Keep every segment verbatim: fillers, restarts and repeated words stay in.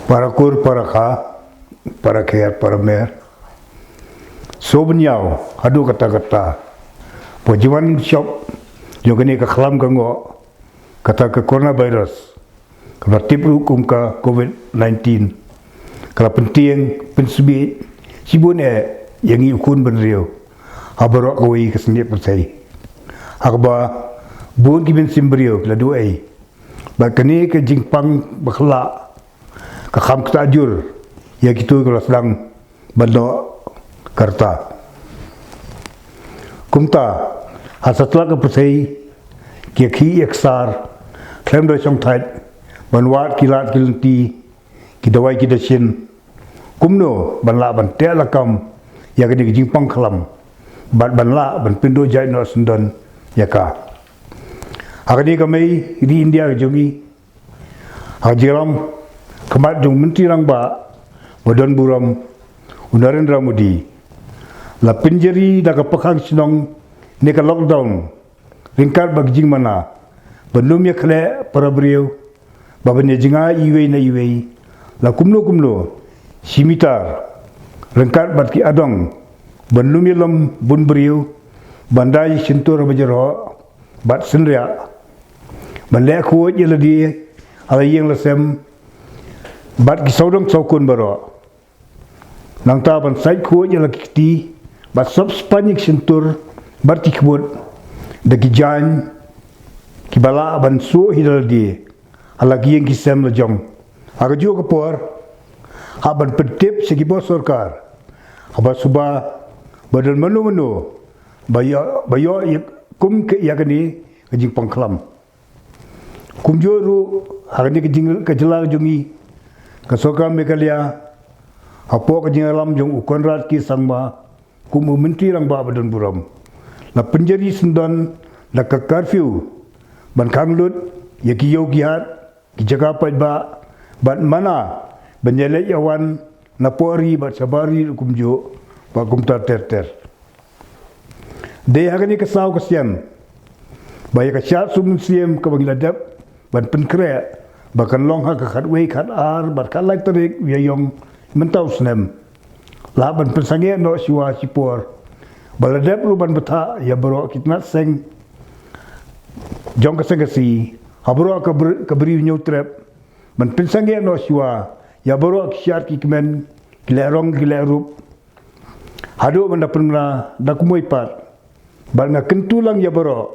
Para kur, para kha, para kher, para mer. Sngewbha ïa u haduh katta katta. Ba jingwan shop jong kane ka khlam ka ngoh, kata ka coronavirus, kaba tip ruh kum ka covid nineteen, ka la pyntieng pynsbiej shibun eh ïa ngi u khun bynriew ha baroh kawei ka snieh pyrthei. Ha kaba bun ki mynsiem briew ki la duh ei. Bad kane ka jingpang bakla ka kham kata jur ïa kito ki la sdang ban noh ka rta. Kumta ha satlak ka pyrthei ki khih ïa ksar khlem da shongthait ban wad ki lad ki lynti, ki dawai ki dashin. Kumno ban lah ban teh lakam ïa kane ka jingpang khlam bad ban lah ban pynduh jait noh syndon ïa ka. Ha kane ka mei ri India ka jong ngi, ha ka jingïalam khmat jong u Myntri Rangbah ba don burom, u Narendra Modi, la pynjari da ka pakhang shnong ne ka lockdown ryngkat bad ka jingmana ban ym ïakhleh para briew ba ban ïajngai iwei na iwei la kumno kumno shi mitar, ryngkat bad ki adong ban ym ïalom bun briew, ban da ïashyntur ha ba jyrhoh bad synriah, ban leh khuid ïa lade ha la ïing la sem bad ki sawdong sawkun baroh. Nangta ban sait khuid ïa la ki kti bad sop spah ïa ki shyntur bad ki khmut da ki jaiñ kiba lah ban suh hi da lade ha la ki ïing ki sem la jong. Ha kajuh ka por, hap ban pyntip sha ki bor sorkar haba suba ba don mano mano ba ïoh, ba ïoh ïa kum ka, ïa kane ka jingpang khlam. Kumjuh ruh ha kane ka jing, ka jylla ka jong ngi, ka sorkar Meghalaya, hapoh ka jingïalam jong u Conrad K Sangma kum u Myntri Rangbah ba don burom, la pynjari syndon da ka curfew ban khang lut ïa ki ïew ki hat, ki jaka paidbah, bad mana ban ïaleit ïawan na pori bad shabar ri ruh kumjuh, bad kumta ter ter. Dei ha kane ka saw ka sian ba ïa ka shad suk mynsiem kaba ngi la dep ban pynkhreh ba kan long ha ka khatwei, khatar bad khatlai tarik u Ïaïong mynta u snem, la ban pynsangeh noh shuwa shipor ba la dep ruh ban bthah ïa baroh ki tnat seng jong ka seng Khasi, ha baroh ka bri, ka bri Hynñiewtrep, ban pynsangeh noh shuwa ïa baroh ki shad ki kmen, ki lehrong ki lehrup, haduh ban da pynbna da kumwei pat. Bad nga kyntu lang ïa baroh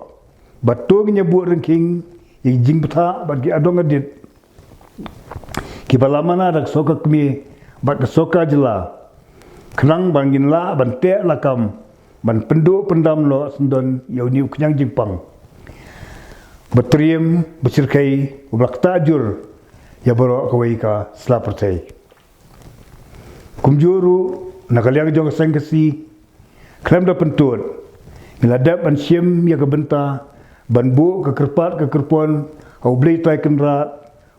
ba to ngin ïa buh ryngkhing ïa ki jingbthah bad ki adong adit kiba la mana da ka sorkar kmie bad ka sorkar jylla, khnang ba ngin lah ban teh lakam ban pynduh pyndam noh syndon ïa une u khñiang jingpang ba triem ba shyrkhei, uba la ktah jur ïa baroh kawei ka sla pyrthei. Kumjuh ruh na ka liang jong ka seng Khasi, khlem da pyntud, ngi la dep ban shim ïa ka bynta ban buh ka kyrpad ka kyrpon ha U Blei Trai Kynrad,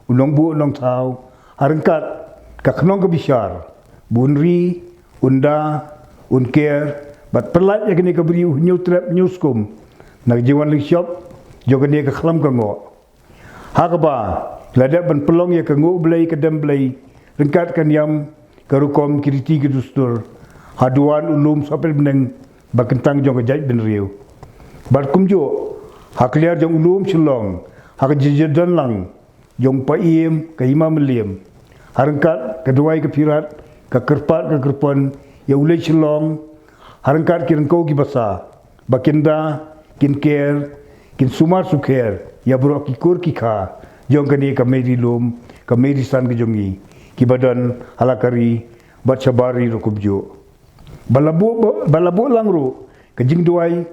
U Nongbuh Nongthaw, ha ryngkat ka khnong ka bishar ba un ri, un da, un ker bad pyllait ïa kane ka bri Hynñiewtrep Hynñiewskum na ka jingwan lyngshop jong kane ka khlam ka ngoh. Ha kaba la dep ban pynlong ïa ka nguh Blei ka dem Blei ryngkat ka niam ka rukom, ki riti ki dustur, haduh u lum sohpet bneng ba kyntang jong ka jaitbynriew. Bad kumjuh ha ka liar jong u lum Shillong, ha ka jingdon lang jong u Paiem ka Hima Mylliem, ha ryngkat ka duwai ka phirat, ka kyrpad ka kyrpon ïa u leit Shillong, ha ryngkat ki ryngkew ki basa, ba kin da, kin ker, kin sumar sukher ïa baroh ki kur ki kha jong kane ka mei ri lum, ka mei ri san ka jong ngi, kiba don ha la ka ri bad shabar ri ruh kumjuh. Ba la buh, ba la buh lang ruh ka jingduwai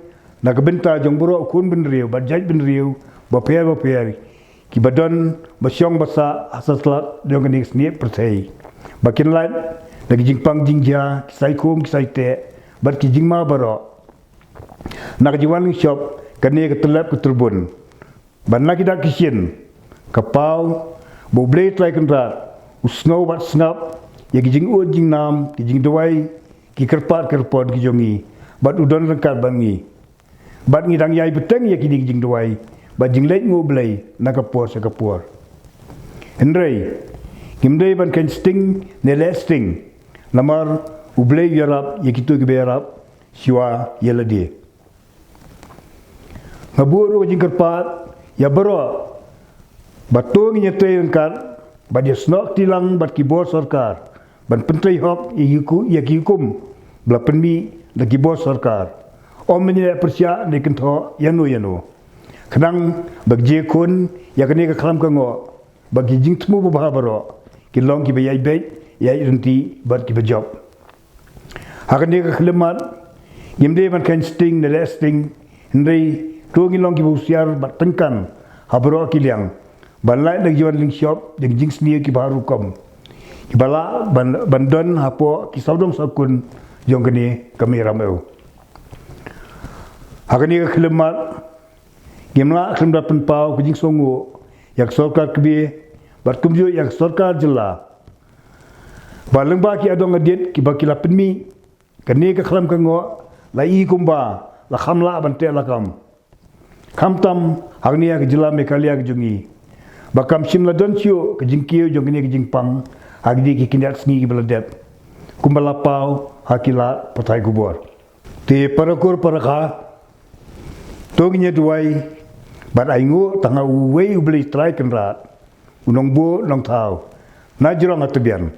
na ka bynta jong baroh khun bynriew bad jaitbynriew bapher bapher, kiba don ba shong ba sah ha satlak jong kane ka snieh pyrthei, ba kin lait na ki jingpang jingjia, ki saikhum ki saiteh bad ki jingma baroh. Na ka jingwan lyngshop kane ka tyllep ka tyrbun, bad na ki dak ki shin, ka paw ba U Blei Trai Kynrad u sngew bad sngap ïa ki jingud jingnam, ki jingduwai, ki kyrpad kyrpon ki jong ngi, bad u don ryngkat bad ngi. Bad ngi dang ïai bteng ïa kine ki jingduwai bad jingleit nguh Blei na ka por sha ka por. Hynrei Ngim dei ban khein sting ne leh sting, namar U Blei u ïarap ïa kito kiba ïarap shuwa ïa lade. Nga buh ruh ka jingkyrpad ïa baroh ba to ngin ïatrei ryngkat bad ïasnoh kti lang bad ki bor sorkar ban pyntrei hok ïa ki hukum ba la pynmih da ki bor sorkar. Ym ban ïaleh pyrshah ne kynthoh ïano ïano, khnang ba ki jia khun ïa kane ka khlam ka ngoh, ba ki jingthmu babha baroh kin long kiba ïaid beit, ïaid ryntih bad kiba jop. Ha kane ka khyllipmat, ngim dei ban khein sting ne leh sting, hynrei to ngin long kiba husiar bad tyngkan ha baroh ki liang ban lait da ki jingwan lyngshop jong ki jingsniew kiba har rukom, kiba lah ban, ban don hapoh ki sawdong sawkun jong kane ka Mei Ramew. Ha kane ka khyllipmat, ngim lah khlem da pynpaw ka jingsngewnguh ïa ka sorkar kbie bad kumjuh ïa ka sorkar jylla ba lyngba ki adong adiet kiba ki la pynmih, kane ka khlam ka ngoh la i kumba la kham lah ban teh lakam, khamtam hangne ha ka jylla Meghalaya ka jong ngi, ba kam shym la don shuh ka jingkiew jong kane ka jingpang ha kine ki kynja sngi kiba la dep, kumba la paw ha ki lad pathai khubor. Te para kur para kha, to ngin ïa duwai bad ainguh tang ha uwei U Blei Trai Kynrad, U Nongbuh Nongthaw na jrong ha tbian,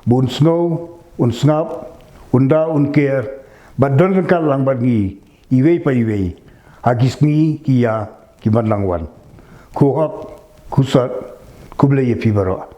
ba un sngew, un sngap, un da, un ker bad don ryngkat lang bad ngi iwei pa iwei ha ki sngi ki ïa ki ban nang wan. Khuhok, khusat, khublei ïa phi baroh.